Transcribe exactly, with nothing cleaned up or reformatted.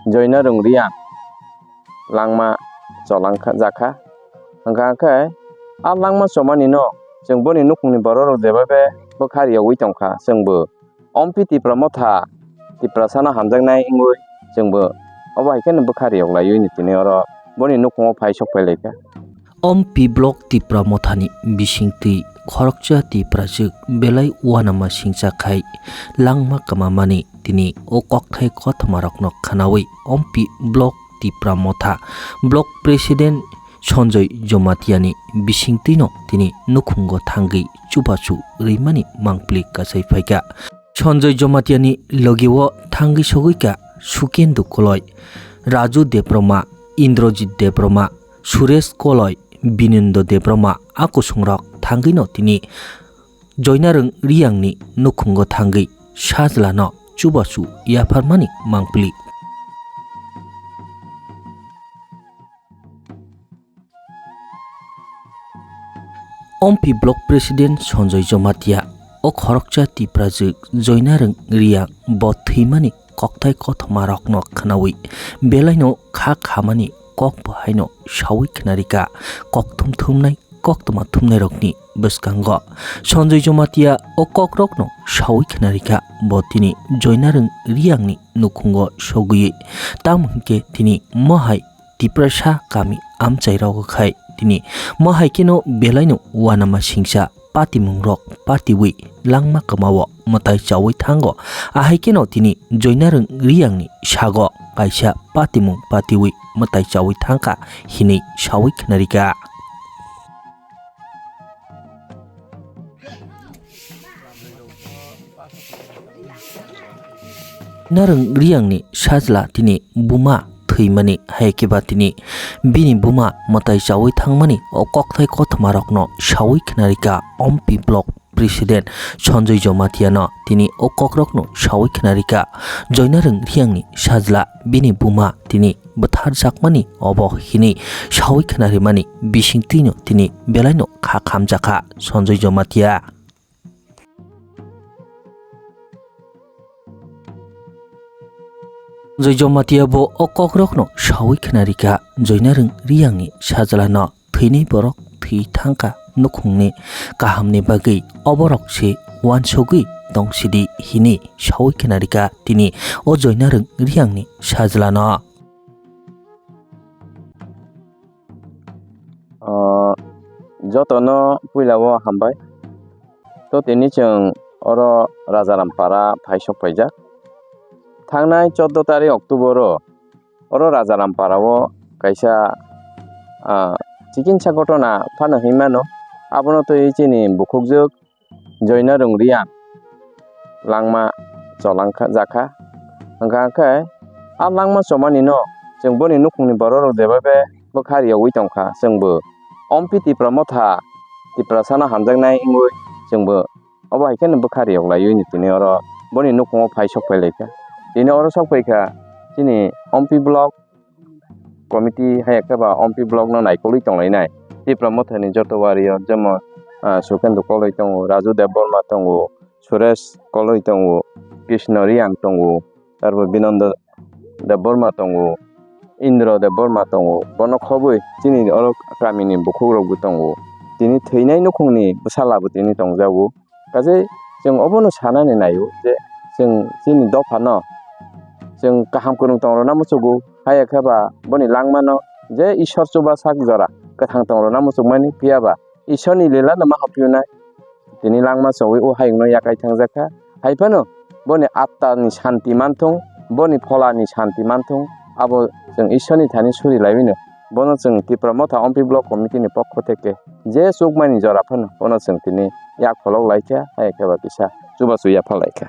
Joinarung Riang langma cholang kha, jakha. Hwnkha khe a langma chomani no chwng boni nukhungni borok rok jeba be bwkha riyogwi tongkha, chwngbo Ompi Tipra Motha, Tiprasano hamjaknai wngwi chwngbo obo hai kheno bwkha riyok laiwi tini oro boni nukhungo phai sok phai laikha. Ompi Block Tipra Mothani bisingtwi khoroksa Tiprajwk belai uanama singcha khai langma kwmamani tini o kokthai kothoma rokno khwnawi Ompi Block Tipra Motha Block President Sanjoy Jomatiani bisingtwino tini nukhungo thangwi chubachu rwimani mangpili kachai phaikha. Sanjoy Jomatiani logio thangwi sogwikha Sukendu Koloi, Raju Debroma, Indrajit Debroma, Suresh Koloi, Binindo Debroma a kusungrok thangwino tini Joinarung Riangni nukhungo thangwi sajlano chubachu yapharmani mangpili. Ompi Block President Sanjoy Jamatia o khoroksa Tiprajwk Joinarung Riang bo thwimani kokthai kothoma rokno khwnawi belaino kha khamani kok bo haino sawi khwnarikha kok thum thumnai koktwma thumnairokni bwskango. Sanjoy Jamatia o kokrokno sawi khwnarikha bo tini Joinarung Riangni nukhungo sogwi tamo hwnkhe tini mohai Tiprasa kami amchai rogo khai tini mohai kheno belaino uanama singsa patimungrok patiwi langma kwmao mwtai chawi thango. Ahai kheno tini Joinarung Riangni sago kaisa patimung patiwi mwtai chawi thangkha hinwi sawi khwnarikha. Narwng Riangni sajla tini buma thwimani hai khe ba tini bini buma mwtai chawi thangmani o kokthai kothoma rokno sawi khwnarikha Ompi Block President Sanjoy Jamatia no tini o kokrokno sawi khwnarikha Joinarwng Riangni sajla bini buma tini bwtharjakmani obo hinwi sawi khwnarimani bisingtwino tini belaino kha khamjakha Sanjoy Jamatia. Sanjoy Jamatia bo o kokrokno sawi khwnarikha Joinarwng Riangni sajlano thwinai borok thwi thangkha nukhungni kahamni bagwi oborok se uansugwi tongsidi hinwi sawi khwnarikha tini o Joinarwng Riangni sajlano. Ah, jotono puila o hambai. To tini chwng oro Rajaram para phai sok paijak. Thangnai chordo tarik October o oro Rajaram para o kaisa, ah, chikinsa gotona phano hinmano. Abono twi chini bukhukjwk Joinarwng Riang langma cholang kha, jakha. Hwnkha khe a langma chomani no chwng boni nukhungni borok rok jeba be bwkha riyogwi tongkha, chwngbo Ompi Tipra Motha Tiprasano hamjaknai wngwi chwngbo obo hai kheno bwkha riyok laiwi tini oro boni nukhungo phai sok phai laikha. Tini oro sok phaikha chini Ompi Block Committee hai khe ba Ompi Block no naikolwi tonglainai. Tipra Mothani joto wario jemon, ah, Sukendra Koloi tongo, Raju Debbarma tongo, Suresh Koloi tongo, Krishna Riang tongo, arbo Binondo Debbarma tongo, Indra Debbarma tongo. Bono khobwi chini oro kamini bukhuk rokbo tongo. Tini thwinai nukhungni bwsala bo tini tongjago. Kaje chwng obono sanani naio je chwng chini dophano chwng kaham kwrwng tongrwna muchugo, haya khe ba boni langmano je Ishwar chubasak jora kwthang tongrwna muchukmani, phiya ba Ishwarni lila no ma hapyunai. Tini langma chongwi o hayungno yakai thangjakha, hai phano boni attani santi manthung, boni pholani santi manthung, abo chwng Ishwarni thani suri laiwino. Bono chwng Tipra Motha Ompi Block Committee ni pokho theke je chukmani jora phano bono chwng tini yak pholok laikha, hai khe ba kisa chubachu yapha laikha.